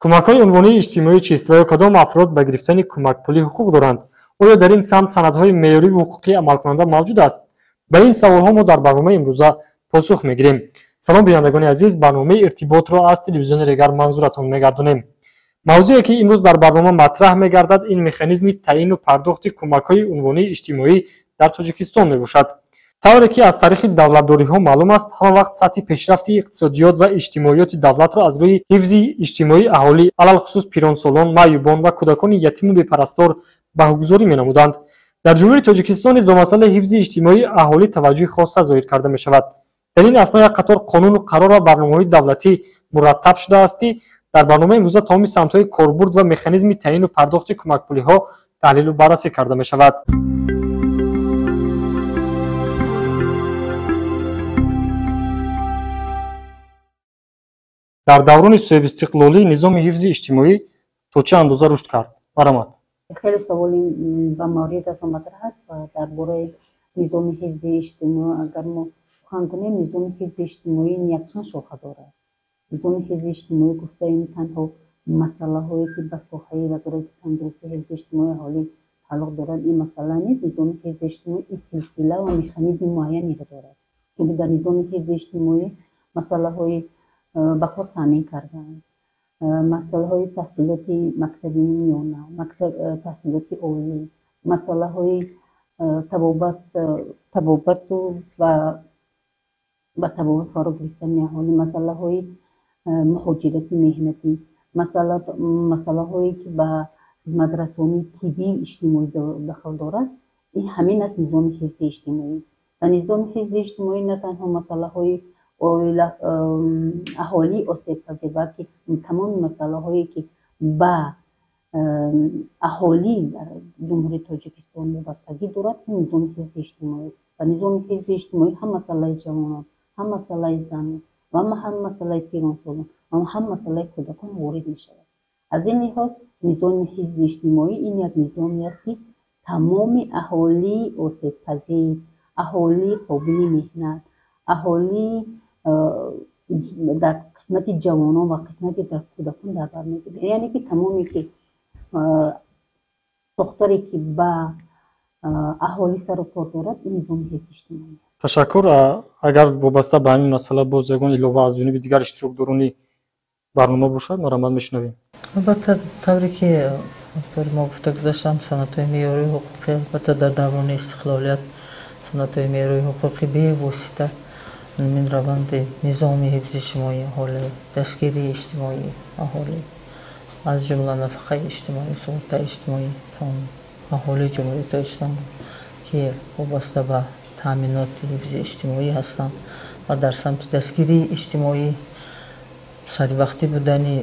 Кӯмакҳои унвонии иҷтимоӣ чист ва ё кадом афрод ба гирифтани кӯмакпулӣ ҳуқуқ доранд? Оё дар ин самт санадҳои меъёриву ҳуқуқии амалкунанда мавҷуд аст? Ба ин саволҳо мо дар барномаи имрӯза посух мегирем. Салом, бинандагони азиз, барномаи иртиботро аз телевизиони Регар манзуратон мегардонем. Мавзӯе ки имрӯз дар барнома матраҳ мегардад, ин механизми таъину пардохти кӯмакҳои унвонии иҷтимоӣ дар Тоҷикистон мебошад. Тавре ки аз таърихи давлатдориҳо маълум аст, ҳама вақт сатҳи пешрафти иқтисодиёт ва иҷтимоиёти давлатро аз рӯи ҳифзи иҷтимоии аҳолӣ, алалхусус пиронсолон, маъюбон ва кӯдакони ятиму бепарастор баҳогузорӣ менамуданд. Дар Ҷумҳурии Тоҷикистон низ ба масъалаи ҳифзи иҷтимоии аҳолӣ таваҷҷӯҳи хоса зоҳир карда мешавад. Дар ин асно як қатор қонуну қарор ва барномаҳои давлатӣ мураттаб шудааст, ки дар барномаи имрӯза тамоми самтҳои корбурд ва механизми таъину пардохти кӯмакпулиҳо таҳлилу баррасӣ карда мешавад. Дар даврони соҳибистиқлолӣ низоми ҳифзи иҷтимоӣ то чӣ андоза рушд кард? Марҳамат. Хеле саволи ба маврид аст матраҳ аст ва дар бораи низоми ҳифзи иҷтимоӣ агар мо сухан кунем, низоми ҳифзи иҷтимоӣ якчанд шоха дорад. Низоми ҳифзи иҷтимоӣ гуфта ин танҳо масъалаҳое ки ба соҳаи вазорати тандурустӣ ҳифзи иҷтимоии аҳолӣ тааллуқ дорад, ин масъала нест. Низоми ҳифзи иҷтимоӣ ин силсила ва механизми муайянеро дорад. Чунки дар низоми ҳифзи иҷтимоӣ масъалаҳои ба кор таъмин кардан, масъалаҳои таҳсилоти мактаби миёна, таҳсилоти олӣ, масъалаҳои табобату ва ба табобат фаро гирифтани аҳолӣ, масъалаҳои муҳоҷирати меҳнатӣ, масъалаҳое ки ба хизматрасонии тиббии иҷтимоӣ дахл дорад, ин ҳамин аст низоми ҳифзи иҷтимоӣ. Дар низоми ҳифзи иҷтимоӣ на танҳо масъалаҳои аҳолии осебпазир, балки тамоми масъалаҳое ки ба аҳолӣ дар Ҷумҳурии Тоҷикистон вобастагӣ дорад, ин низоми ҳифзи иҷтимоӣ аст. Ва низоми ҳифзи иҷтимоӣ ҳам масъалаи ҷавонон, ҳам масъалаи занон ва ҳам масъалаи пиронсолон ва ҳам масъалаи кӯдакон ворид мешавад. Аз ин лиҳоз низоми ҳифзи иҷтимоӣ ин як низоме аст, ки тамоми аҳолии осебпазир, аҳолии қобили меҳнат, аҳолии дар қисмати ҷавонон ва қисмати дар кӯдакон дар бар мегирад. Яъне ки тамоме ки сохторе ки ба аҳолӣ сару кор дорад, ин низоми ҳифзи иҷтимоӣ аст. Ташаккур. Агар вобаста ба ҳамин масъала боз ягон илова аз ҷониби дигар иштирокдорони барнома бошад, марҳамат, мешунавем. Албатта, тавре ки мо гуфта гузаштам, санадҳои меъёрии ҳуқуқӣ, албатта, дар даврони истиқлолият санадҳои меъёрии ҳуқуқӣ бевосита ин раванди низоми ҳифзи иҷтимоии аҳолӣ, дастгирии иҷтимоии аҳолӣ, аз ҷумла нафақаи иҷтимоӣ, суғуртаи иҷтимоӣ тамоми аҳолии Ҷумҳурии Тоҷикистон, ки вобаста ба таъминоти ҳифзи иҷтимоӣ ҳастанд ва дар самти дастгирии иҷтимоӣ саривақтӣ будани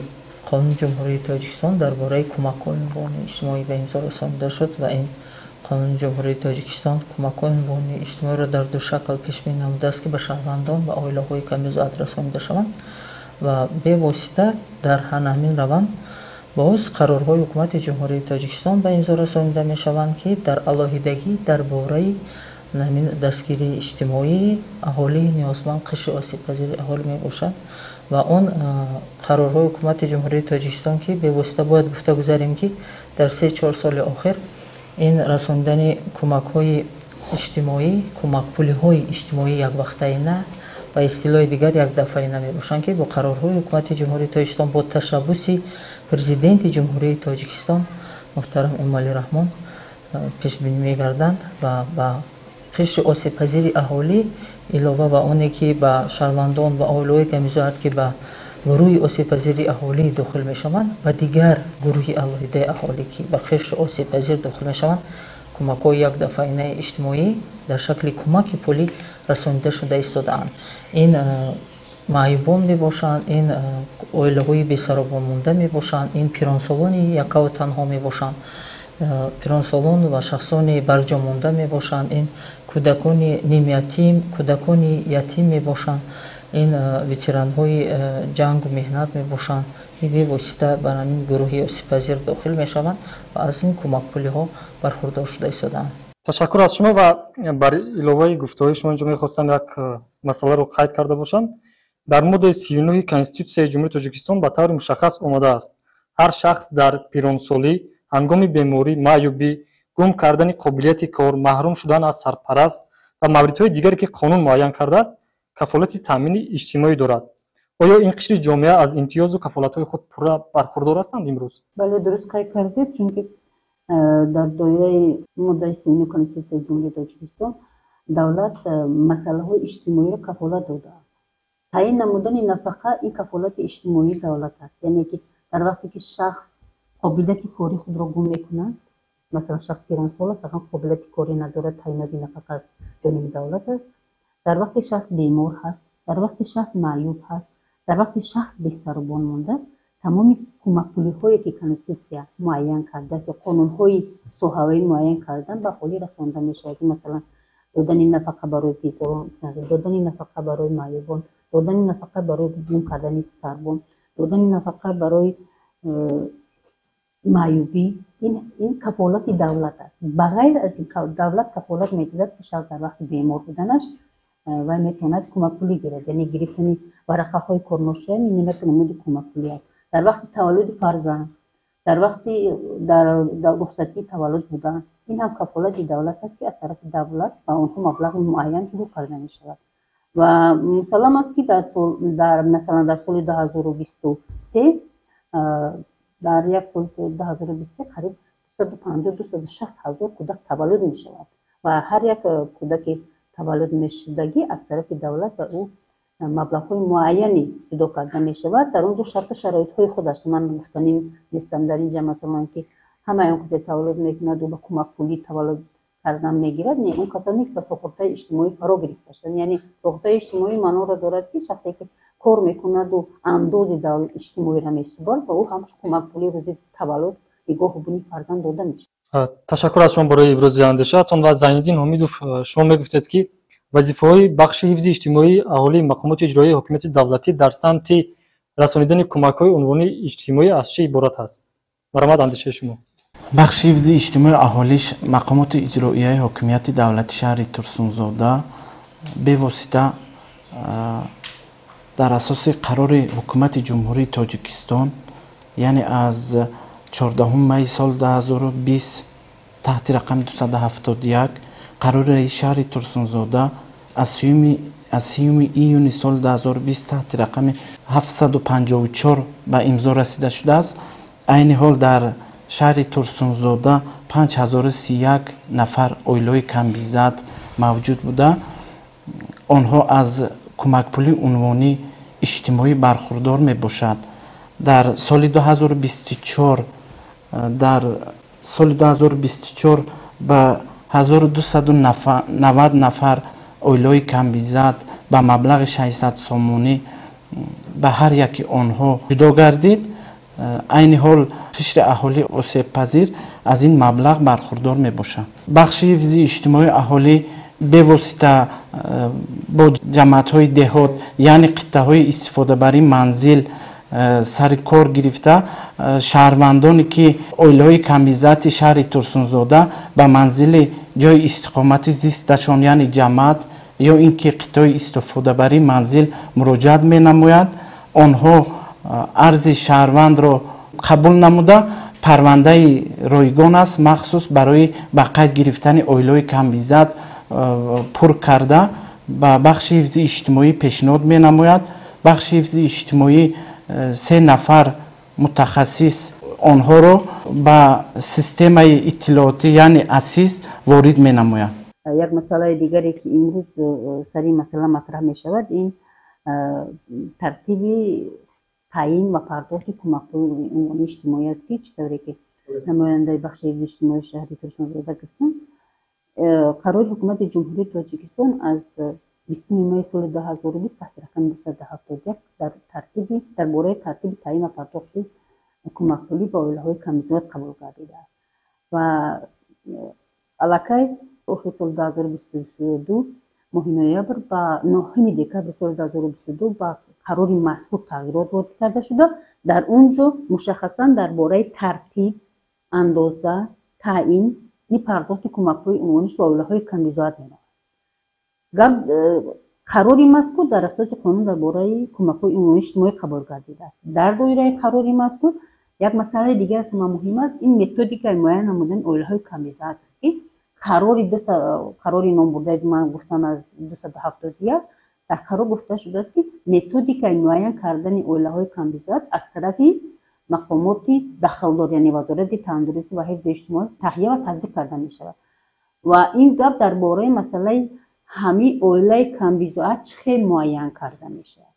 Қонуни Ҷумҳурии Тоҷикистон дар бораи кӯмакҳои унвонии иҷтимоӣ ба имзо расонида шуд ва ин Қонуни Ҷумҳурии Тоҷикистон кӯмакҳои унвонии иҷтимоиро дар ду шакл пешбинӣ намудааст, ки ба шаҳрвандон ва оилаҳои камбизоат расонида шаванд ва бевосита дар ҳамин раванд боз қарорҳои Ҳукумати Ҷумҳурии Тоҷикистон ба имзо расонида мешаванд, ки дар алоҳидагӣ дар бораи ҳамин дастгирии иҷтимоии аҳолии ниёзманд, қишри осебпазири аҳолӣ мебошад. Ва он қарорҳои Ҳукумати Ҷумҳурии Тоҷикистон, ки бевосита бояд гуфта гузарем, ки дар 3-4 соли охир ин расонидани кӯмакҳои иҷтимоӣ, кӯмакпулиҳои иҷтимоӣ яквақтаина, ба истилоҳи дигар якдафъаина мебошанд, ки бо қарорҳои Ҳукумати Ҷумҳурии Тоҷикистон бо ташаббуси Президенти Ҷумҳурии Тоҷикистон муҳтарам Эмомалӣ Раҳмон пешбинӣ мегарданд ва ба қишри осебпазири аҳолӣ илова ба оне ки ба шаҳрвандон ва оилаҳои камбизоат, ки ба гурӯҳи осебпазири аҳолӣ дохил мешаванд, ва дигар гурӯҳи алоҳидаи аҳолӣ, ки ба қишри осебпазир дохил мешаванд, кӯмакҳои якдафъаинаи иҷтимоӣ дар шакли кӯмаки пулӣ расонида шуда истодаанд. Ин маъюбон мебошанд, ин оилаҳои бесаробон монда мебошанд, ин пиронсолони яккаву танҳо мебошанд, пиронсолон ва шахсони барҷомонда мебошанд, ин кӯдакони нимятим, кӯдакони ятим мебошанд, ин ветеранҳои ҷангу меҳнат мебошанд. Ин бевосита бар ҳамин гурӯҳи осебпазир дохил мешаванд ва аз ин кӯмакпулиҳо бархурдор шуда истодаанд. Ташаккур аз шумо ва бар иловаи гуфтаҳои шумо инҷо мехостам як масъаларо қайд карда бошам. Дар моддаи 39-и Конститутсияи Ҷумҳурии Тоҷикистон ба таври мушаххас омадааст: Ҳар шахс дар пиронсолӣ, ҳангоми беморӣ, маъюбӣ, гум кардани қобилияти кор, маҳрум шудан аз сарпараст ва мавридҳои дигаре, ки қонун муайян кардааст, кафолати таъмини иҷтимоӣ дорад. Оё ин қишри ҷомеа аз имтиёзу кафолатҳои худ пурра бархурдор ҳастанд имрӯз? Бале, дуруст қайд кардед, чунки дар доираи моддаи 39 Конститутсияи Ҷумҳурии Тоҷикистон давлат масъалаҳои иҷтимоиро кафолат додааст. Таъин намудани нафақа ин кафолати иҷтимоии давлат аст, яъне ки дар вақте ки шахс қобилияти кори худро гум мекунад, масалан, шахс пирансол аст, ақан қобилияти корӣ надорад, таъиноти нафақа аз ҷониби давлат аст. Дар вақте шахс бемор ҳаст, дар вақте шахс маъюб ҳаст, дар вақте шахс бесарубон мондааст, тамоми кӯмакпулиҳое ки Конститутсия муайян кардааст ё қонунҳои соҳавӣ муайян кардан, ба ҳолӣ расонда мешавад. Масалан, додани нафақа барои безорон, додани нафақа барои маъюбон, додани нафақа барои гум кардани сарбон, додани нафақа барои маъюбӣ, ин кафолати давлат аст. Ба ғайр аз ин, давлат кафолат медиҳад, ки шахс дар вақти бемор буданаш вай метавонад кӯмакпулӣ гирад, яъне гирифтани варақаҳои корношоям ин як намуди кӯмакпулӣ аст. Дар вақти таваллуди фарзанд, дар вақти дар рухсатии таваллуд будан, ин ҳам кафолати давлат аст, ки аз тарафи давлат ба онҳо маблағи муайян ҷудо карда мешавад. Ва мусаллам аст, ки дар масалан, дар соли 2023, дар як соли 2023 қариб 250, 260 ҳазор кӯдак таваллуд мешавад ва ҳар як кӯдаки таваллуд мешудагӣ аз тарафи давлат ба ӯ маблағҳои муайяне ҷудо карда мешавад. Дар он ҷо шарту шароитҳои худ аст. Ман гуфтанӣ нестам дар ин ҷа, масалан, ки ҳамаи он касе таваллуд мекунад, ӯ ба кӯмакпулӣ таваллуд кардан мегирад. Не, он касоне ки ба суғуртаи иҷтимоӣ фаро гирифта шуданд, яъне суғуртаи иҷтимоӣ маъноро дорад, ки шахсе ки кор мекунаду андози иҷтимоиро месупорад, ба ӯ ҳамчун кӯмакпулии рӯзи таваллуд, нигоҳубини фарзанд дода мешавад. Ташаккур аз шумо барои ибрози андешаатон. Ва Зайниддин Ҳомидов, шумо мегуфтед, ки вазифаҳои бахши ҳифзи иҷтимоии аҳолии мақомоти иҷроияи ҳокимияти давлатӣ дар самти расонидани кӯмакҳои унвонии иҷтимоӣ аз чӣ иборат аст? Марҳамат, андешаи шумо. Бахши ҳифзи иҷтимоии аҳолӣ мақомоти иҷроияи ҳокимияти давлати шаҳри Турсунзода бевосита дар асоси қарори Ҳукумати Ҷумҳурии Тоҷикистон, яъне аз 14 майи соли 2020 таҳти рақами 271, қарори раиси шаҳри Турсунзода аз 30 июни соли 2020 таҳти рақами 754 ба имзо расида шудааст. Айни ҳол дар шаҳри Турсунзода 5031 нафар оилаҳои камбизоат мавҷуд буда, онҳо аз кӯмакпулии унвонӣ иҷтимоӣ бархурдор мебошад. Дар соли 2024, дар соли 2024 ба 1290 нафар оилаҳои камбизоат ба маблағи 600 сомонӣ ба ҳар яки онҳо ҷудо гардид. Айни ҳол қишри аҳолии осебпазир аз ин маблағ бархурдор мебошад. Бахши ҳифзи иҷтимоии аҳолӣ бевосита бо ҷамоатҳои деҳот, яъне қитъаҳои истифодабарии манзил, сари кор гирифта, шаҳрвандоне ки оилаҳои камбизоати шаҳри Турсунзода ба манзили ҷои истиқомати зисташон, яъне ҷамоат ё ин ки қитъаҳои истифодабарии манзил муроҷиат менамояд, онҳо арзи шаҳрвандро қабул намуда, парвандаи ройгон аст, махсус барои ба қайд гирифтани оилаҳои камбизоат пур карда, ба бахши ҳифзи иҷтимоӣ пешниҳод менамояд. Бахши ҳифзи иҷтимоӣ се нафар мутахассис онҳоро ба системаи иттилоотӣ, яъне АСИС, ворид менамояд. Як масъалаи дигаре, ки имрӯз сари ин масъала матраҳ мешавад, ин тартиби таъин ва пардохти кӯмакҳои унвонии иҷтимоӣ аст, ки чӣ тавре ки намояндаи бахши ҳифзи иҷтимоии шаҳри Турсунзода гуфтанд, қарори Ҳукумати Ҷумҳурии Тоҷикистон аз 20 майи соли 2020 таҳти рақами 271 дар бораи тартиби таъин ва пардохти кӯмакпулӣ ба оилаҳои камбизоат қабул гардидааст ва аллакай охири соли 2022, моҳи ноябр, ба 9 декабри соли 2022 ба қарори мазкур тағйирот ворид карда шуда, дар он ҷо мушаххасан дар бораи тартиб, андоза, таъини пардохти кӯмакҳои унвонӣ ба оилаҳои камбизоат меравад. Гап қарори мазкур дар асоси қонун дар бораи кӯмакҳои унвонии иҷтимоӣ қабул гардидааст. Дар доираи қарори мазкур Як масъалаи дигар аст, муҳим аст, ин методикаи муайян намудани оилаҳои камбизоат аст, ки қарори номбурдаи ман гуфтам аз 271 дар қарор гуфта шудааст, ки методикаи муайян кардани оилаҳои камбизоат аз тарафи мақомоти дахлдор, яъне Вазорати тандурустӣ ва ҳифзи иҷтимоӣ таҳия ва тасдиқ карда мешавад. Ва ин гап дар бораи масъалаи ҳамин оилаи камбизоат чӣ хел муайян карда мешавад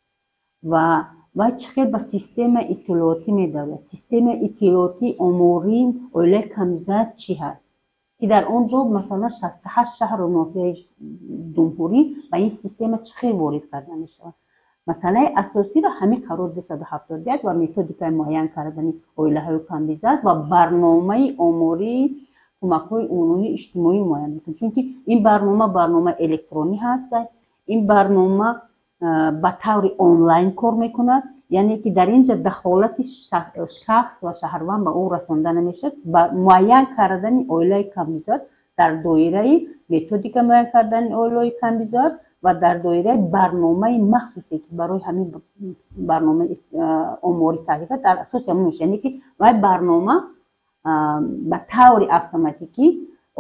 ва чӣ хел ба системаи иттилоотӣ медавад. Системаи иттилоотӣ омории оилаи камбизоат чӣ ҳаст, ки дар он ҷо масалан 68 шаҳру ноҳияи ҷумҳурӣ ба ин система чӣ хел ворид карда мешавад. Масъалаи асосиро ҳамин қарор 271 ва методикаи муайян кардани оилаҳои камбизоат ва барномаи омории кӯмакҳои умумии иҷтимоӣ муайян мекунад. Чунки ин барнома барномаи электронӣ ҳаст, ин барнома ба таври онлайн кор мекунад, яъне ки дар ин ҷо дахолати шахс ва шаҳрванд ба ӯ расонда намешавад. Ба муайян кардани оилаи камбизоат дар доираи методика муайян кардани оилаҳои камбизоат ва дар доираи барномаи махсусе, ки барои ҳамин барномаи оморӣ таҳия кард, дар асоси ҳамон мешавад. Яъне ки вай барнома ба таври автоматикӣ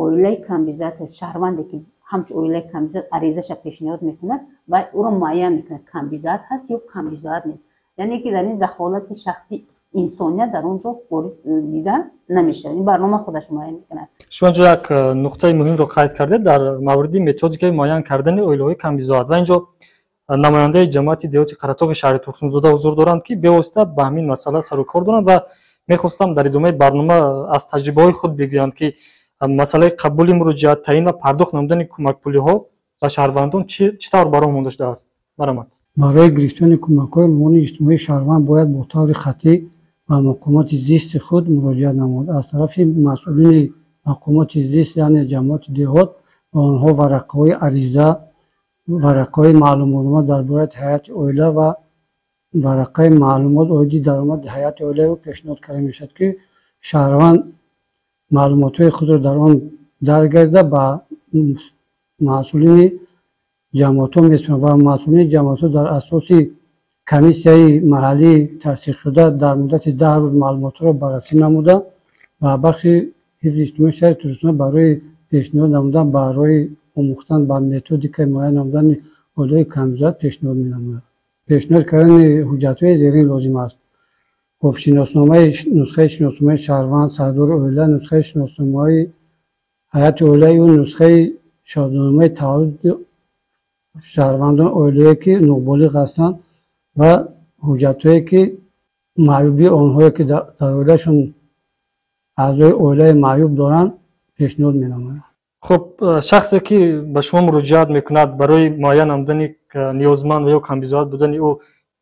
оилаи камбизоат, шаҳрванде ки ҳамчун оилаи камбизоат аризаша пешниҳод мекунад ва ӯро муайян мекунад, камбизоат ҳаст ё камбизоат нест. Яъне ки дар ин дахолати шахси инсоният дар он ҷо ворид дида намешавад. Ин барнома худаш муайян мекунад. Шумо инҷо як нуқтаи муҳимро қайд кардед дар мавриди методикаи муайян кардани оилаҳои камбизоат ва инҷо намояндаи ҷамоати деҳоти Қаратоғи шаҳри Турсунзода ҳузур доранд, ки бевосита ба ҳамин масъала сарукор доранд ва мехостам дар идомаи барнома аз таҷрибаҳои худ бигӯянд, ки масъалаи қабули муроҷиат, таъин ва пардохт намудани кӯмакпулиҳо ба шаҳрвандон чӣ тавр ба роҳ монда шудааст. Марҳамат. Барои гирифтани кӯмакҳои умумии иҷтимоӣ шаҳрванд бояд бо таври хаттӣ ба мақомоти зисти худ муроҷиат намуд. Аз тарафи масъулини мақомоти зист, яъне ҷамоати деҳот, ба онҳо варақаҳои ариза, варақаҳои маълумотнома дар бораи ҳайати оила ва варақаи маълумот оиди даромади ҳайати оилаи ӯ пешниҳод карда мешавад, ки шаҳрванд маълумотҳои худро дар он даргардида ба масъулини ҷамоатҳо месупоранд ва масъулини ҷамоатҳо дар асоси комиссияи маҳаллии тасдиқшуда дар муддати 10 рӯз маълумотҳоро баррасӣ намуда ба бахши ҳифзи иҷтимоии шаҳри Турсунзода барои пешниҳод намудан, барои омӯхтан ба методикаи муайян намудани оилаҳои камбизоат пешниҳод менамояд. Пешниҳод кардани ҳуҷҷатҳои зерин лозим аст. Хуб, шиносномаи, нусхаи шиносномаи шаҳрванд, сардори оила, нусхаи шиносномаи ҳайати оилаи ӯ, нусхаи шаҳодатномаи таваллуди шаҳрвандон оилае ки ноболиғ ҳастанд ва ҳуҷҷатҳое ки маъюбии онҳое ки дар оилашон аъзои оилаи маъюб доранд пешниҳод менамоянд. Хуб, шахсе ки ба шумо муроҷиат мекунад барои муайян намудани ниёзманд ва ё камбизоат будани ӯ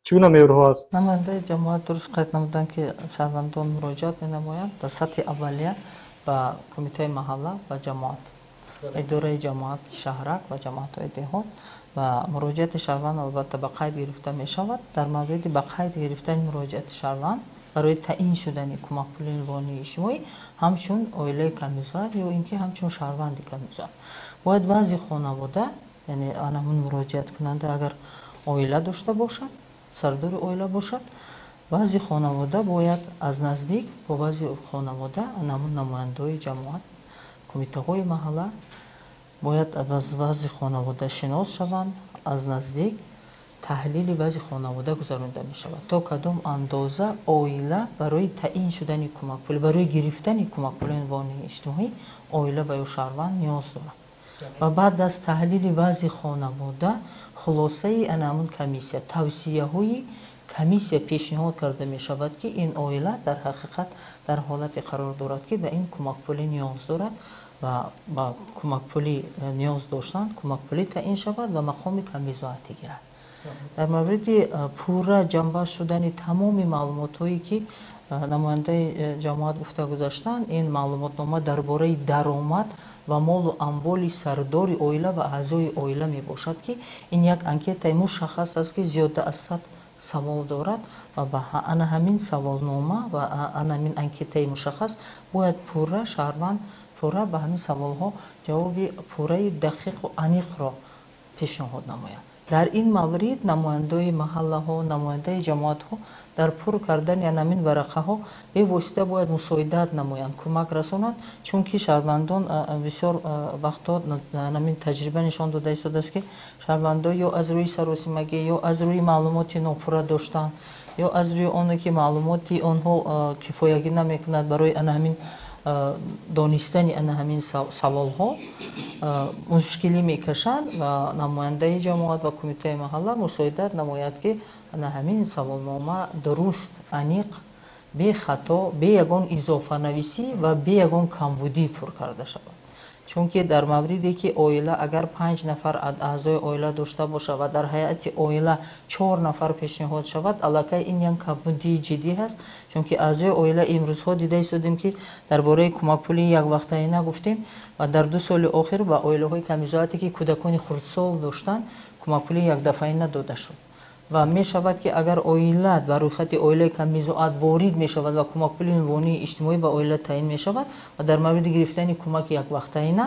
чӣ гуна меъёрҳо аст? Намояндаи ҷамоат дуруст қайд намуданд, ки шаҳрвандон муроҷиат менамоянд дар сатҳи аввалия ба кумитаи маҳалла ва ҷамоат, идораи ҷамоат, шаҳрак ва ҷамоатҳои деҳот ва муроҷиати шаҳрванд албатта ба қайд гирифта мешавад. Дар мавриди ба қайд гирифтани муроҷиати шаҳрванд барои таъин шудани кӯмакпули унвонии иҷтимоӣ ҳамчун оилаи камбизоат ё ин ки ҳамчун шаҳрванди камбизоат бояд вазъи хонавода, яъне ҳамун муроҷиаткунанда агар оила дошта бошад, сардори оила бошад, вазъи хонавода бояд аз наздик бо вазъи хонавода ҳамун намояндаҳои ҷамоат, кумитаҳои маҳалла бояд аз вазъи хонавода шинос шаванд, аз наздик таҳлили вазъи хонавода гузаронида мешавад, то кадом андоза оила барои таъин шудани кӯмакпулӣ, барои гирифтани кӯмакпули унвонии иҷтимоӣ оила ва ё шаҳрванд ниёз дорад. Ва баъд аз таҳлили вазъи хонавода хулосаи ҳамун комиссия, тавсияҳои комиссия пешниҳод карда мешавад, ки ин оила дар ҳақиқат дар ҳолате қарор дорад, ки ба ин кӯмакпулӣ ниёз дорад ва ба кӯмакпулӣ ниёз доштан кӯмакпулӣ таъин шавад ва мақоми камбизоатӣ гирад. Дар мавриди пурра ҷамъбаст шудани тамоми маълумотҳое ки намояндаи ҷамоат гуфта гузаштанд, ин маълумотнома дар бораи даромад ва молу амволи сардори оила ва аъзои оила мебошад, ки ин як анкетаи мушаххас аст, ки зиёда аз 100 савол дорад ва ба ана ҳамин саволнома ва ана ҳамин анкетаи мушаххас бояд пурра шаҳрванд пурра ба ҳамин саволҳо ҷавоби пурраи дақиқу аниқро пешниҳод намояд. Дар ин маврид намояндаи маҳаллаҳо, намояндаи ҷамоатҳо дар пур кардани ҳамин варақаҳо бевосита бояд мусоидат намоянд, кӯмак расонанд, чунки шаҳрвандон бисёр вақтҳо ҳамин таҷриба нишон дода истодааст, ки шаҳрвандон ё аз рӯи саросимагӣ, ё аз рӯи маълумоти нопурра доштан, ё аз рӯи оне ки маълумоти онҳо кифоягӣ намекунад барои ана ҳамин донистани ана ҳамин саволҳо мушкилӣ мекашанд ва намояндаи ҷамоат ва кумитаи маҳалла мусоидат намояд, ки ана ҳамин саволнома дуруст, аниқ, бехато, бе ягон изофанависӣ ва бе ягон камбудӣ пур карда шавад. Чунки дар мавриде ки оила агар 5 нафар аъзои оила дошта бошад ва дар ҳайати оила 4 нафар пешниҳод шавад, аллакай ин як камбудии ҷиддӣ ҳаст. Чунки аъзои оила имрӯзҳо дида истодем, ки дар бораи кӯмакпулии яквақтаина гуфтем ва дар 2 соли охир ба оилаҳои камбизоате ки кӯдакони хурдсол доштанд, кӯмакпулии якдафъаина дода шуд. Ва мешавад, ки агар оила ба рӯйхати оилаи камбизоат ворид мешавад ва кӯмакпули унвонии иҷтимоӣ ба оила таъин мешавад ва дар мавриди гирифтани кӯмаки яквақтаина,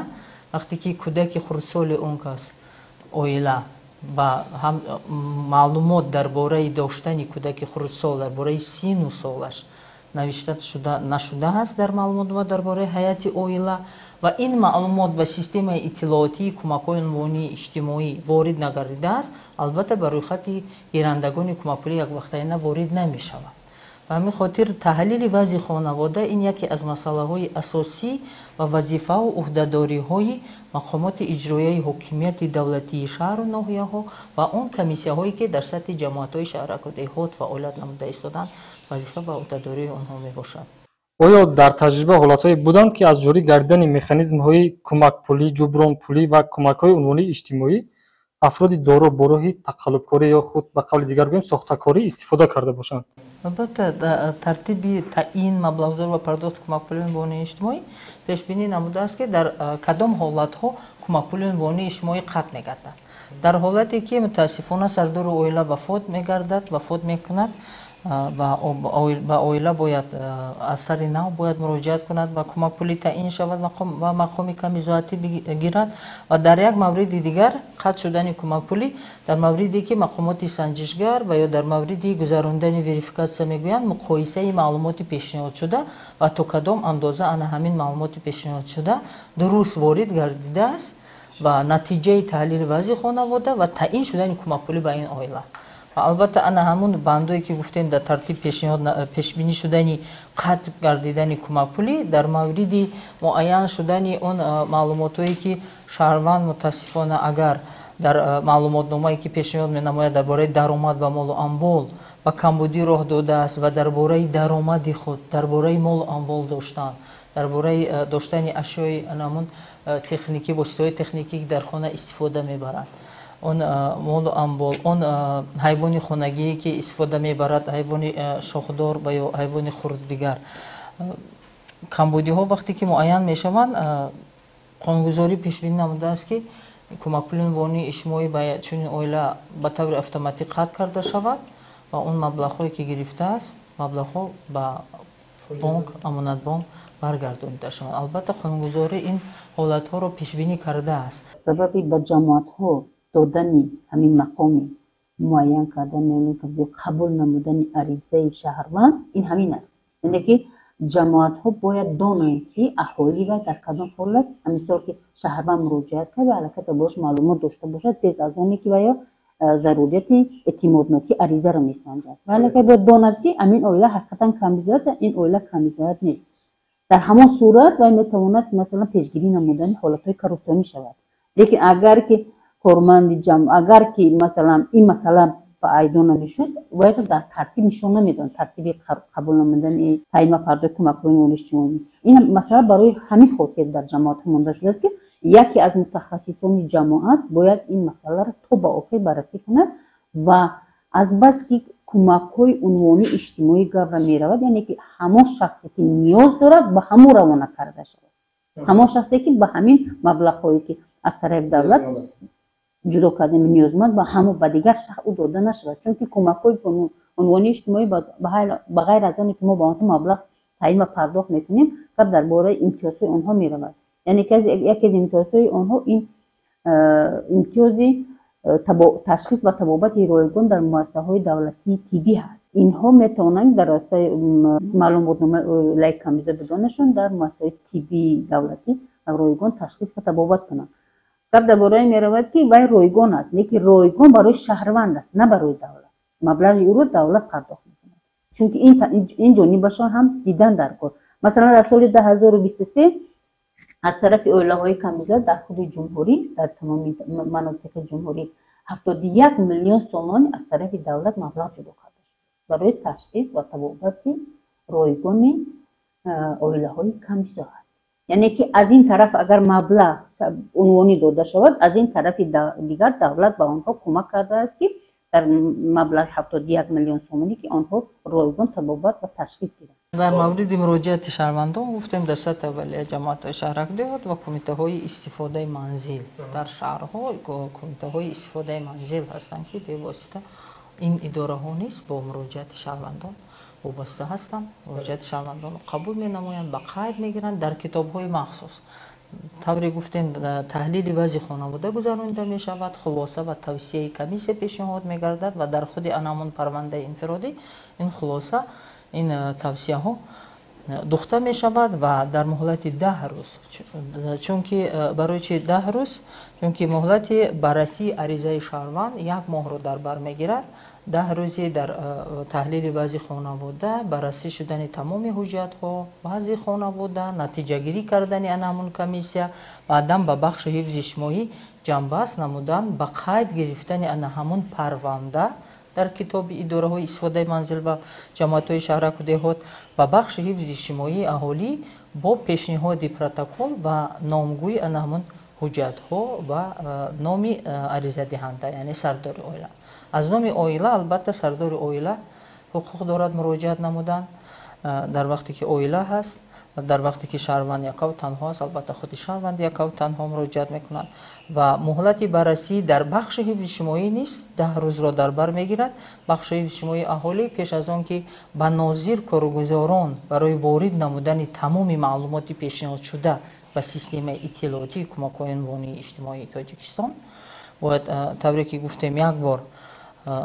вақте ки кӯдаки хурдсоли он кас оила ба ҳам маълумот дар бораи доштани кӯдаки хурдсол, дар бораи сину солаш навишта нашудааст дар маълумот ва дар бораи ҳайати оила, ва ин маълумот ба системаи иттилоотии кӯмакҳои унвонии иҷтимоӣ ворид нагардидааст, албатта ба рӯйхати гирандагони кӯмакпулӣ яквақтаина ворид намешавад. Ба ҳамин хотир таҳлили вазъи хонавода ин яке аз масъалаҳои асосӣ ва вазифаву ӯҳдадориҳои мақомоти иҷроияи ҳокимияти давлатии шаҳру ноҳияҳо ва он комиссияҳое ки дар сатҳи ҷамоатҳои шаҳраку деҳот фаъолият намуда истоданд, вазифа ва ӯҳдадории онҳо мебошад. Оё дар таҷриба ҳолатҳое буданд, ки аз ҷорӣ гардидани механизмҳои кӯмакпулӣ, ҷубронпулӣ ва кӯмакҳои унвонии иҷтимоӣ афроди доро бо роҳи тақаллубкорӣ ё худ ба қавли дигар гӯем сохтакорӣ истифода карда бошанд? Албатта, тартиби таъин, маблағгузор ва пардохти кӯмакпулии унвонии иҷтимоӣ пешбинӣ намудааст, ки дар кадом ҳолатҳо кӯмакпулии унвонии иҷтимоӣ қатъ мегардад. Дар ҳолате ки мутаассифона сардори оила вафот мегардад, вафот мекунад ва ба оила бояд аз сари нав бояд муроҷиат кунад ва кӯмакпулӣ таъин шавад ва мақоми камбизоатӣ гирад. Ва дар як мавриди дигар қатъ шудани кӯмакпулӣ дар мавриде ки мақомоти санҷишгар ва ё дар мавриди гузарондани верификатсия мегӯянд, муқоисаи маълумоти пешниҳодшуда ва то кадом андоза ана ҳамин маълумоти пешниҳодшуда дуруст ворид гардидааст ва натиҷаи таҳлили вазъи хонавода ва таъин шудани кӯмакпулӣ ба ин оила. Ва албатта ана ҳамун бандое ки гуфтем дар тартиб пешбинӣ шудани қатъ гардидани кӯмакпулӣ дар мавриди муайян шудани он маълумотҳое ки шаҳрванд мутаассифона агар дар маълумотномае ки пешниҳод менамояд дар бораи даромад ва молу амвол ба камбудӣ роҳ додааст ва дар бораи даромади худ, дар бораи молу амвол доштан, дар бораи доштани ашёи ҳамун техникӣ, воситаҳои техникӣ ки дар хона истифода мебаранд, он молу амвол, он ҳайвони хонагие ки истифода мебарад, ҳайвони шохдор ва ё ҳайвони хурд дигар. Камбудиҳо вақте ки муайян мешаванд, қонунгузорӣ пешбинӣ намудааст, ки кӯмакпули унвонии иҷтимоӣ ба чунин оила ба таври автоматӣ қатъ карда шавад ва он маблағҳое ки гирифтааст, маблағҳо ба бонк, амонатбонк баргардонида шаванд. Албатта қонунгузорӣ ин ҳолатҳоро пешбинӣ кардааст. Сабаби ба ҷамоатҳо додани ҳамин мақоми муайян кардани, қабул намудани аризаи шаҳрванд ин ҳамин аст, яъне ки ҷамоатҳо бояд донанд, ки аҳолӣ ва дар кадом ҳол аст. Мисол ки шаҳрванд муроҷиат кард ва аллакай дар бораш маълумот дошта бошад, пеш аз оне ки ваё зарурияти эътимоднокии аризаро месанҷад ва аллакай бояд донад, ки ҳамин оила ҳақиқатан камбизоат, ин оила камбизоат нест. Дар ҳамон сурат вай метавонад, масалан, пешгирӣ намудани ҳолатҳои коррупсионӣ шавад. Лекин агар ки корманди агар ки масалан ин масъала ба айдо намешуд, бояд дар тартиб нишон намедод, тартиби қабул намудани таъин ва пардохти кӯмакҳои молии иҷтимоӣ. Ин масъала барои ҳамин хотир дар ҷамоатҳо монда шудааст, ки яке аз мутахассисони ҷамоат бояд ин масъаларо то ба охир баррасӣ кунад. Ва азбаски кӯмакҳои унвонии иҷтимоӣ гавра меравад, яъне ки ҳамон шахсе ки ниёз дорад, ба ҳамон равона карда шавад, ҳамон шахсе ки ба ҳамин маблағҳое ки аз тарафи давлат ҷудо кардани ниёзманд, ба ҳамон, ба дигар шахс ӯ дода нашавад. Чунки кӯмакҳои унвонии иҷтимоӣ ба ғайр аз оне ки мо ба онҳо маблағ таъин ва пардохт мекунем, гап дар бораи имтиёзҳои онҳо меравад. Яъне яке аз имтиёзҳои онҳо ин имтиёзи Ташхис ва табобати ройгон дар муассисаҳои давлатии тиббӣ ҳаст. Инҳо метавонанд дар асоси маълумотномаи оилаи камбизоат будонашон дар муассисаҳои тиббии давлатӣ ройгон ташхис ва табобат кунанд. Гап дар бораи меравад, ки вай ройгон аст, лекин ройгон барои шаҳрванд аст, на барои давлат. Маблағи ӯро давлат пардохт мекунад, чунки ин ҷонибашон ҳам дидан дар кор. Масалан, дар соли 2023 аз тарафи оилаҳои камбизоат дар худи ҷумҳурӣ, дар тамоми манотиқи ҷумҳурӣ 71 миллион сомонӣ аз тарафи давлат маблағ ҷудо карда шуд барои ташхис ва табобати ройгони оилаҳои камбизоат. Яъне ки аз ин тараф агар маблағ унвонӣ дода шавад, аз ин тарафи дигар давлат ба онҳо кӯмак кардааст, ки дар маблағи 71 миллион сомонӣ ки онҳо ройгон табобат ва ташхис гиранд. Дар мавриди муроҷиати шаҳрвандон гуфтем, дар сатҳи аввалия ҷамоатҳои шаҳрак, деҳот ва кумитаҳои истифодаи манзил дар шаҳрҳо, кумитаҳои истифодаи манзил ҳастанд, ки бевосита ин идораҳо низ бо муроҷиати шаҳрвандон вобаста ҳастанд. Муроҷиати шаҳрвандонро қабул менамоянд, ба қайд мегиранд дар китобҳои махсус. Тавре гуфтем, таҳлили вазъи хонавода гузаронида мешавад, хулоса ва тавсияи комиссия пешниҳод мегардад ва дар худи анамон парвандаи инфиродӣ ин хулоса, ин тавсияҳо духта мешавад ва дар муҳлати 10 рӯз, чунки барои чи 10 рӯз? Чунки муҳлати баррасии аризаи шаҳрванд як моҳро дар бар мегирад. 10 рӯзи дар таҳлили вазъи хонавода, баррасӣ шудани тамоми ҳуҷҷатҳо, вазъи хонавода, натиҷагирӣ кардани анамун комиссия, баъдан ба бахши ҳифзи иҷтимоӣ ҷамъбаст намудан, ба қайд гирифтани ана ҳамун парванда дар китоби идораҳои истифодаи манзил ва ҷамоатҳои шаҳраку деҳот, ба бахши ҳифзи иҷтимоии аҳолӣ бо пешниҳоди протокол ва номгӯи ана ҳамун ҳуҷҷатҳо ва номи аризадиҳанда, яъне сардори оила. Аз номи оила албатта сардори оила ҳуқуқ дорад муроҷиат намудан дар вақте ки оила ҳаст, ва дар вақте ки шаҳрванд якаву танҳо аст, албатта худи шаҳрванд якаву танҳо муроҷиат мекунад. Ва муҳлати баррасӣ дар бахши ҳифзи иҷтимоӣ низ 10 рӯзро дар бар мегирад. Бахши ҳифзи иҷтимоии аҳолӣ пеш аз он ки ба нозир коргузорон барои ворид намудани тамоми маълумоти пешниҳодшуда ба системаи иттилоотии кӯмакҳои унвонии иҷтимоии Тоҷикистон бояд, тавре ки гуфтем, як бор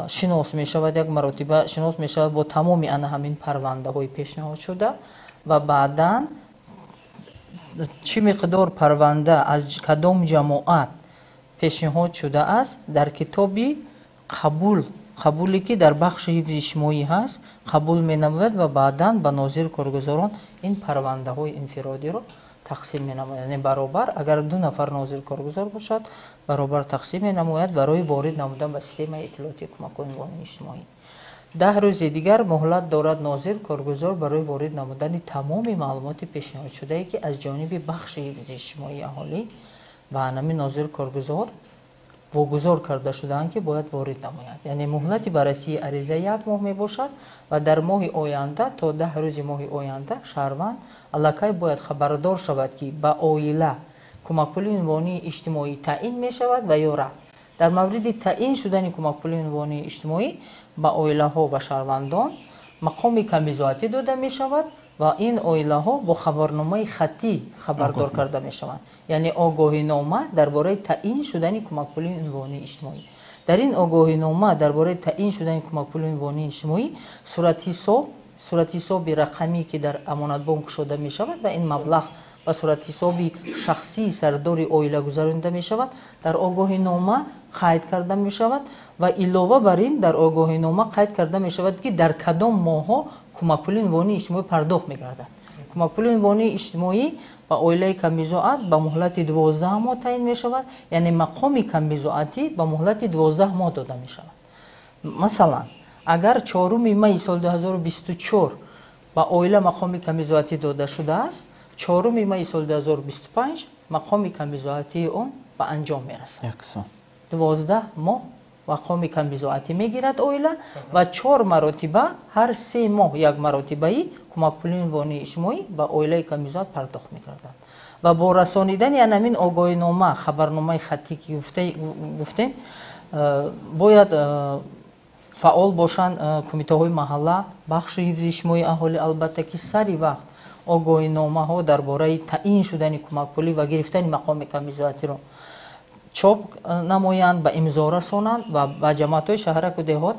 шинос мешавад, як маротиба шинос мешавад бо тамоми ана ҳамин парвандаҳои пешниҳодшуда ва баъдан чӣ миқдор парванда аз кадом ҷамоат пешниҳод шудааст, дар китоби қабуле ки дар бахши ҳифзи иҷтимоӣ ҳаст, қабул менамояд ва баъдан ба нозир коргузорон ин парвандаҳои инфиродиро тақсим менамояд. Яъне баробар, агар ду нафар нозир коргузор бошад, баробар тақсим менамояд барои ворид намудан ба системаи иттилоотии кӯмакҳои унвонии иҷтимоӣ. 10 рӯзи дигар муҳлат дорад нозир коргузор барои ворид намудани тамоми маълумоти пешниҳодшудае, ки аз ҷониби бахши ҳифзи иҷтимоии аҳолӣ ба ҳамин нозир коргузор вогузор карда шудаанд, ки бояд ворид намояд. Яъне муҳлати баррасии ариза як моҳ мебошад ва дар моҳи оянда то 10 рӯзи моҳи оянда шаҳрванд аллакай бояд хабардор шавад, ки ба оила кӯмакпули унвонии иҷтимоӣ таъин мешавад ва ё рад. Дар мавриди таъин шудани кӯмакпули унвонии иҷтимоӣ ба оилаҳо ва шаҳрвандон мақоми камбизоатӣ дода мешавад ва ин оилаҳо бо хабарномаи хаттӣ хабардор карда мешаванд, яъне огоҳинома дар бораи таъин шудани кӯмакпули унвонии иҷтимоӣ. Дар ин огоҳинома дар бораи таъин шудани кӯмакпули унвонии иҷтимоӣ суратҳисоби рақамӣ, ки дар Амонатбонк кушода мешавад ва ин маблағ ба суратҳисоби шахсии сардори оила гузаронида мешавад, дар огоҳинома қайд карда мешавад ва илова бар ин дар огоҳинома қайд карда мешавад, ки дар кадом моҳҳо кӯмакпули унвонии иҷтимоӣ пардохт мегардад. Кӯмакпули унвонии иҷтимоӣ ба оилаи камбизоат ба муҳлати 12 моҳ таъин мешавад, яъне мақоми камбизоатӣ ба муҳлати 12 моҳ дода мешавад. Масалан, агар 4 майи соли 2024 ба оила мақоми камбизоатӣ дода шудааст, 4 майи соли 2025 мақоми камбизоатии он ба анҷом мерасад. 12 моҳ мақоми камбизоатӣ мегирад оила ва 4 маротиба, ҳар 3 моҳ як маротибаи кӯмакпули унвонии иҷтимоӣ ба оилаи камбизоат пардохт мегардад. Ва бо расонидани анамин огоҳинома, хабарномаи хаттӣ, ки гуфтем, бояд фаъол бошанд кумитаҳои маҳалла, бахши ҳифзи иҷтимоии аҳолӣ, албатта ки сари вақт огоҳиномаҳо дар бораи таъин шудани кӯмакпулӣ ва гирифтани мақоми камбизоатиро чоп намоянд, ба имзо расонанд ва ба ҷамоатҳои шаҳраку деҳот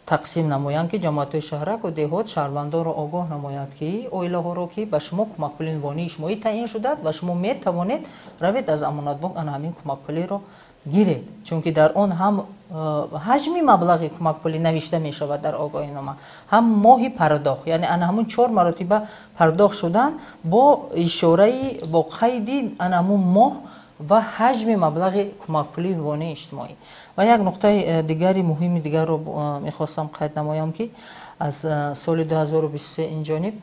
тақсим намоянд, ки ҷамоатҳои шаҳраку деҳот шаҳрвандонро огоҳ намоянд, ки оилаҳоро, ки ба шумо кӯмакпули унвонии иҷтимоӣ таъин шудааст ва шумо метавонед равед аз Амонатбонк ана ҳамин кӯмакпулиро гиред, чунки дар он ҳам ҳаҷми маблағи кӯмакпулӣ навишта мешавад дар огоҳинома, ҳам моҳи пардохт, яъне ана ҳамун 4 маротиба пардохт шудан бо ишораи бо қайди ана ҳамун моҳ ва ҳаҷми маблағи кӯмакпулии унвонии иҷтимоӣ. Ва як нуқтаи дигари муҳими дигарро мехостам қайд намоям, ки аз соли 2023 инҷониб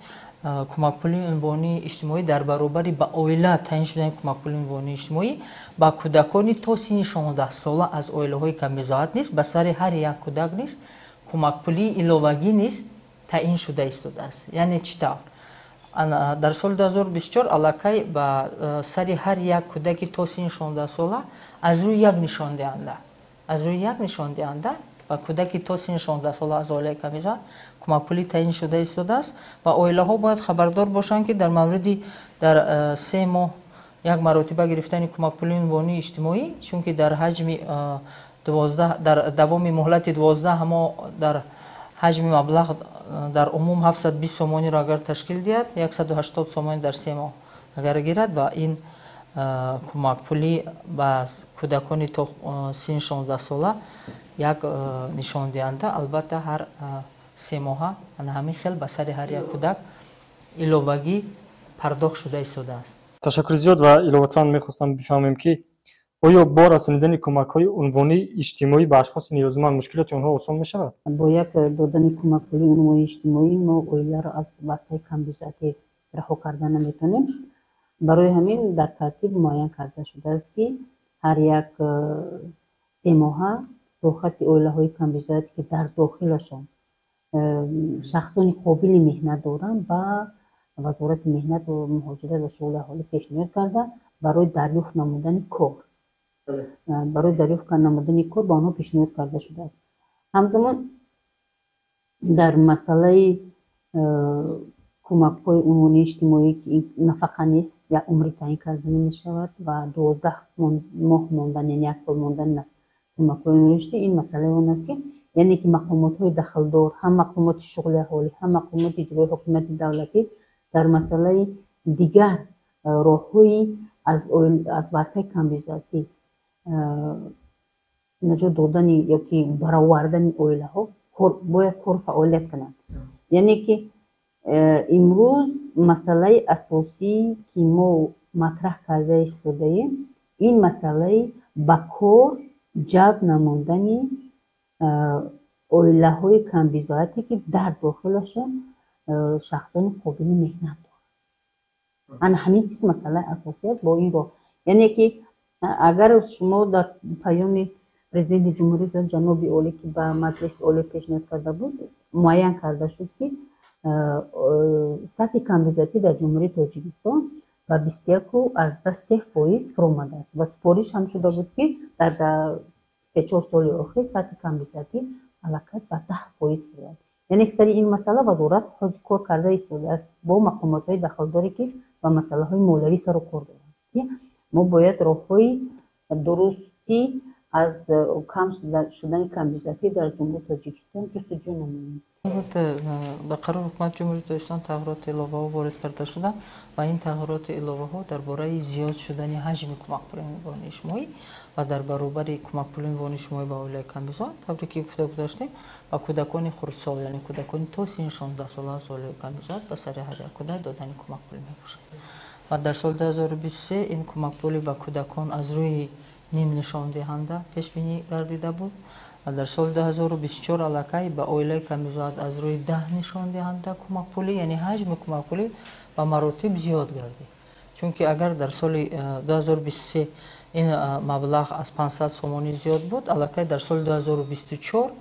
кӯмакпулии унвонии иҷтимоӣ дар баробари ба оила таъин шудани кӯмакпулии унвонии иҷтимоӣ ба кӯдакони то синни 16 сола аз оилаҳои камбизоат низ ба сари ҳар як кӯдак низ кӯмакпулии иловагӣ низ таъин шуда истодааст. Яъне чӣ тавр? Дар соли 2024 аллакай ба сари ҳар як кӯдаки то синни 16 сола аз рӯи як нишондиҳанда, аз рӯи як нишондиҳанда ба кӯдаки то синни 16 сола аз оилаи камбизоат кӯмакпулӣ таъин шуда истодааст ва оилаҳо бояд хабардор бошанд, ки дар мавриди дар 3 моҳ як маротиба гирифтани кӯмакпулии унвонии иҷтимоӣ, чунки дар ҳаҷми 12 дар давоми муҳлати 12 моҳ дар ҳаҷми маблағ дар умум 720 сомониро агар ташкил диҳад, 180 сомонӣ дар 3 моҳ агар гирад, ва ин кӯмакпулӣ ба кӯдакони то синни 16 сола як нишондиҳанда албатта ҳар 3 моҳа ана ҳамин хел ба сари ҳар як кӯдак иловагӣ пардохт шуда истодааст. Ташаккури зиёд ва иловатан мехостам бифаҳмем, ки оё бо расонидани кӯмакҳои унвонии иҷтимоӣ ба ашхоси ниёзманд мушкилоти онҳо осон мешавад? Бо як додани кӯмакпулии унвонии иҷтимоӣ мо оиларо аз вартаи камбизоатӣ раҳо карда наметавонем. Барои ҳамин дар тартиб муайян карда шудааст, ки ҳар як 3 моҳа рӯйхати оилаҳои камбизоате, ки дар дохилашон шахсони қобили меҳнат доранд, ба Вазорати меҳнат ва муҳоҷират ва шуғли аҳолӣ пешниҳод карда барои дарёфт намудани кор, барои дарёфт намудани кор ба онҳо пешниҳод карда шудааст. Ҳамзамон дар масъалаи кӯмакҳои унвонии иҷтимоӣ, ки нафақа нест, як умри таъин карда намешавад ва 12 моҳ мондан, яъне як сол мондан кӯмакҳои унвонии иҷтимоӣ, ин масъалаи он аст, ки яъне ки мақомотҳои дахлдор, ҳам мақомоти шуғли аҳолӣ, ҳам мақомоти иҷрои ҳокимияти давлатӣ дар масъалаи дигар роҳҳои аз вартаи камбизоатӣ наҷот додани ёки баровардани оилаҳо бояд кор фаъолият кунанд. Яъне ки имрӯз масъалаи асосӣ, ки мо матраҳ карда истодаем, ин масъалаи ба кор ҷалб намудани оилаҳои камбизоате, ки дар дохилашон шахсони қобили меҳнат доранд. Ана ҳамин чиз масъалаи асосӣ аст бо ин роҳ. Яъне ки агар шумо дар паёми Президенти Ҷумҳурии ҷаноби олӣ, ки ба Маҷлиси Олӣ пешниҳод карда буд, муайян карда шуд, ки сатҳи камбизоатӣ дар Ҷумҳурии Тоҷикистон ба 21,3% фуромадааст ва супориш ҳам шуда буд, ки дар 3-4 соли охир сатҳи камбизоатӣ аллакай ба 10% фурояд. Яъне ки сари ин масъала вазорат ҳозир кор карда истодааст бо мақомотҳои дахлдоре, ки ба масъалаҳои молиявӣ сару кор доранд, ки мо бояд роҳҳои дурусти аз кам шудани камбизоатӣ дар Ҷумҳурии Тоҷикистон ҷустуҷӯ намоем. Албатта, ба қарори Ҳукумати Ҷумҳурии Тоҷикистон тағйироти иловаҳо ворид карда шуданд ва ин тағйироти иловаҳо дар бораи зиёд шудани ҳаҷми кӯмакпулии унвонии иҷтимоӣ ва дар баробари кӯмакпулии унвонии иҷтимоӣ ба оилаи камбизоат, тавре ки гуфта гузаштем, ба кӯдакони хурдсол, яъне кӯдакони то синни 16 сола аз оилаи камбизоат ба сари ҳар як кӯдак додани кӯмакпулӣ мебошад. Ва дар соли 2023 ин кӯмакпулӣ ба кӯдакон аз рӯи ним нишондиҳанда пешбинӣ гардида буд ва дар соли 2024 аллакай ба оилаи камбизоат аз рӯи 10 нишондиҳанда кӯмакпулӣ, яъне ҳаҷми кӯмакпулӣ ба маротиб зиёд гардид. Чунки агар дар соли 2023 ин маблағ аз 500 сомонӣ зиёд буд, аллакай дар соли 2024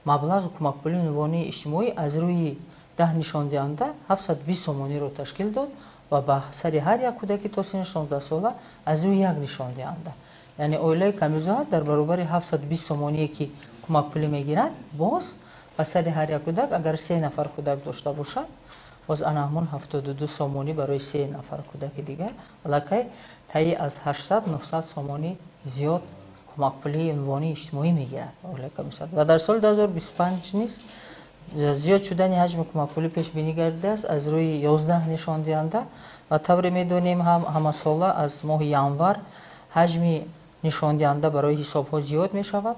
маблағи кӯмакпулии унвонии иҷтимоӣ аз рӯи 10 нишондиҳанда 720 сомониро ташкил дод ва ба сари ҳар як кӯдаки то синни 16 сола аз рӯи як нишондиҳанда, яъне оилаи камбизоат дар баробари 720 сомоние, ки кӯмакпулӣ мегирад, боз ба сари ҳар як кӯдак агар 3 нафар кӯдак дошта бошад, боз ана ҳамон 72 сомонӣ барои 3 нафар кӯдаки дигар, аллакай таи аз 800-900 сомонӣ зиёд кӯмакпулии унвонии иҷтимоӣ мегирад оилаи камбизоат. Ва дар соли 2025 низ зиёд шудани ҳаҷми кӯмакпулӣ пешбинӣ гардидааст аз рӯи 11 нишондиҳанда. Ва тавре медонем, ҳам ҳамасола аз моҳи январ ҳаҷми нишондиҳанда барои ҳисобҳо зиёд мешавад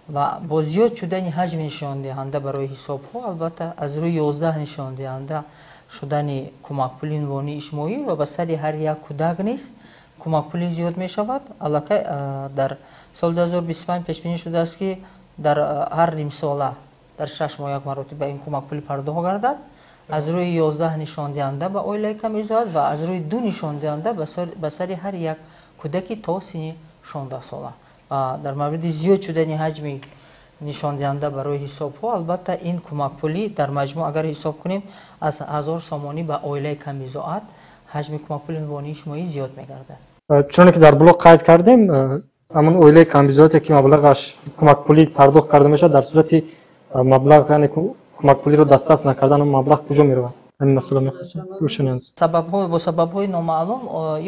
ва бо зиёд шудани ҳаҷми нишондиҳанда барои ҳисобҳо, албатта, аз рӯи 11 нишондиҳанда шудани кӯмакпули унвонии иҷтимоӣ ва ба сари ҳар як кӯдак низ кӯмакпулӣ зиёд мешавад. Аллакай дар соли 2025 пешбинӣ шудааст, ки дар ҳар нимсола, дар 6 моҳ як маротиба ин кӯмакпулӣ пардохт гардад аз рӯи 11 нишондиҳанда ба оилаи камбизоат ва аз рӯи 2 нишондиҳанда ба сари ҳар як кӯдаки то синни 16 сола. Ва дар мавриди зиёд шудани ҳаҷми нишондиҳанда барои ҳисобҳо, албатта, ин кӯмакпулӣ дар маҷмӯъ агар ҳисоб кунем, аз 1000 сомонӣ ба оилаи камбизоат ҳаҷми кӯмакпули унвонии иҷтимоӣ зиёд мегардад. Чуноне ки дар боло қайд кардем, ҳамон оилаи камбизоате ки маблағаш кӯмакпулӣ пардохт карда мешавад, дар сурати маблағ, яъне кӯмакпулиро дастрас накардан, он маблағ куҷо меравад? Ҳамин масъала мехостам рӯшан. Сабабҳо, бо сабабҳои номаълум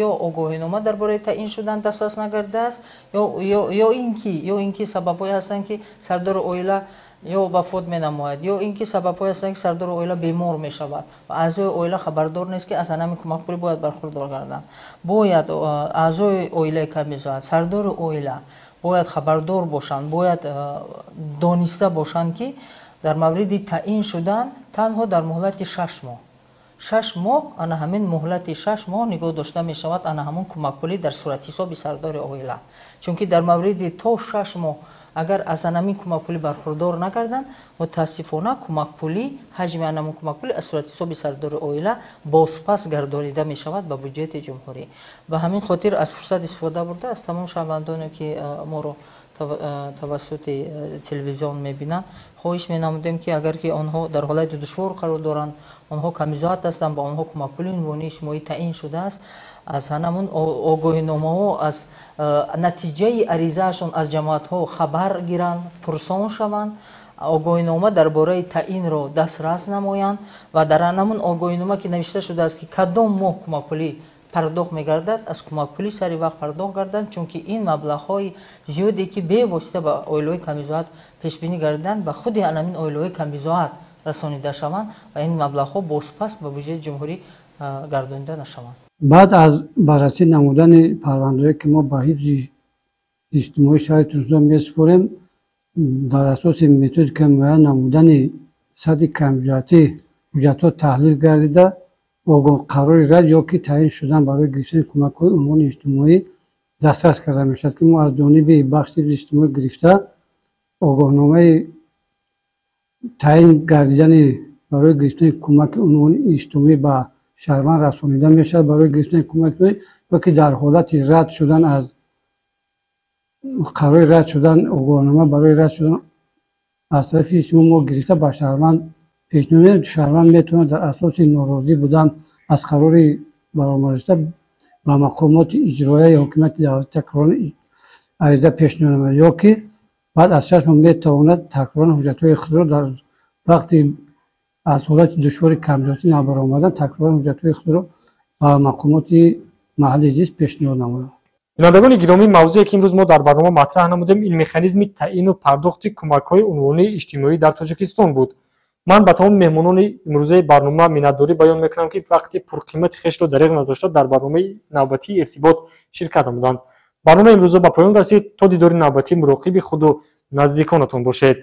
ё огоҳинома дар бораи таъин шудан дастрас нагардааст, ё ин ки сабабҳое ҳастанд, ки сардори оила ё вафот менамояд, ё ин ки сабабҳое ҳастанд, ки сардори оила бемор мешавад ва аъзои оила хабардор нест, ки аз ҳамин кӯмакпулӣ бояд бархурдор гарданд. Бояд аъзои оилаи камбизоат, сардори оила бояд хабардор бошанд, бояд дониста бошанд, ки дар мавриди таъин шудан танҳо дар муҳлати 6 моҳ, 6 моҳ, ана ҳамин муҳлати 6 моҳ нигоҳ дошта мешавад ана ҳамон кӯмакпулӣ дар суратҳисоби сардори оила. Чунки дар мавриди то 6 моҳ агар аз анамин кӯмакпулӣ бархурдор накарданд, мутаассифона, кӯмакпулӣ, ҳаҷми анамон кӯмакпулӣ аз суратҳисоби сардори оила бозпас гардонида мешавад ба буҷети ҷумҳурӣ. Ба ҳамин хотир аз фурсат истифода бурда, аз тамом шаҳрвандоне, ки моро тавассути телевизион мебинанд, хоҳиш менамудем, ки агар ки онҳо дар ҳолати душвор қарор доранд, онҳо камбизоат ҳастанд, ба онҳо кӯмакпули унвонии иҷтимоӣ таъин шудааст, аз ҳамон огоҳиномаҳо, аз натиҷаи аризаашон аз ҷамоатҳо хабар гиранд, пурсон шаванд, огоҳинома дар бораи таъинро дастрас намоянд ва дар ҳамон огоҳинома, ки навишта шудааст, ки кадом моҳ кӯмакпулӣ пардохт мегардад, аз кӯмакпулӣ сари вақт пардохт гарданд. Чунки ин маблағҳои зиёде, ки бевосита ба оилаҳои камбизоат пешбинӣ гардиданд, ба худи анамин оилаҳои камбизоат расонида шаванд ва ин маблағҳо бозпас ба буҷети ҷумҳурӣ гардонида нашаванд. Баъд аз баррасӣ намудани парвандаҳое, ки мо ба ҳифзи иҷтимоии шаҳри Турсунзода месупорем, дар асоси методикаи муайян намудани сатҳи камбизоатӣ ҳуҷҷатҳо таҳлил гардида, қарори рад ё ки таъин шудан барои гирифтани кӯмакҳои унвони иҷтимоӣ дастрас карда мешавад, ки мо аз ҷониби бахши ҳифзи иҷтимоӣ гирифта, огоҳномаи таъин гардидани барои гирифтани кӯмаки унвони иҷтимоӣ ба шаҳрванд расонида мешавад барои гирифтани кӯмак, ё ки дар ҳолати рад шудан, аз қарори рад шудан, огоҳнома барои рад шудан аз тарафи иҷтимоӣ мо гирифта, ба шаҳрванд пешниҳод медиҳем. Шаҳрванд метавонад дар асоси норозӣ будан аз қарори баромадашуда ба мақомоти иҷроияи ҳокимияти давлатӣ такроран ариза пешниҳод намояд, ё ки баъд аз 6 моҳ метавонад такроран ҳуҷҷатҳои худро дар вақти аз ҳолати душвори камбизоатӣ набаромадан такроран ҳуҷҷатҳои худро ба мақомоти маҳаллии зист пешниҳод намояд. Бинандагони гиромӣ, мавзӯе, ки имрӯз мо дар барнома матраҳ намудем, ин механизми таъину пардохти кӯмакҳои унвонии иҷтимоӣ дар Тоҷикистон буд. Ман ба тамоми меҳмонони имрӯзаи барнома миннатдорӣ баён мекунам, ки вақти пурқимати хешро дареғ надошта, дар барномаи навбатии «Иртибот» ширкат намуданд. Барномаи имрӯза ба поён расид. То дидори навбатӣ муроқиби худу наздиконатон бошед.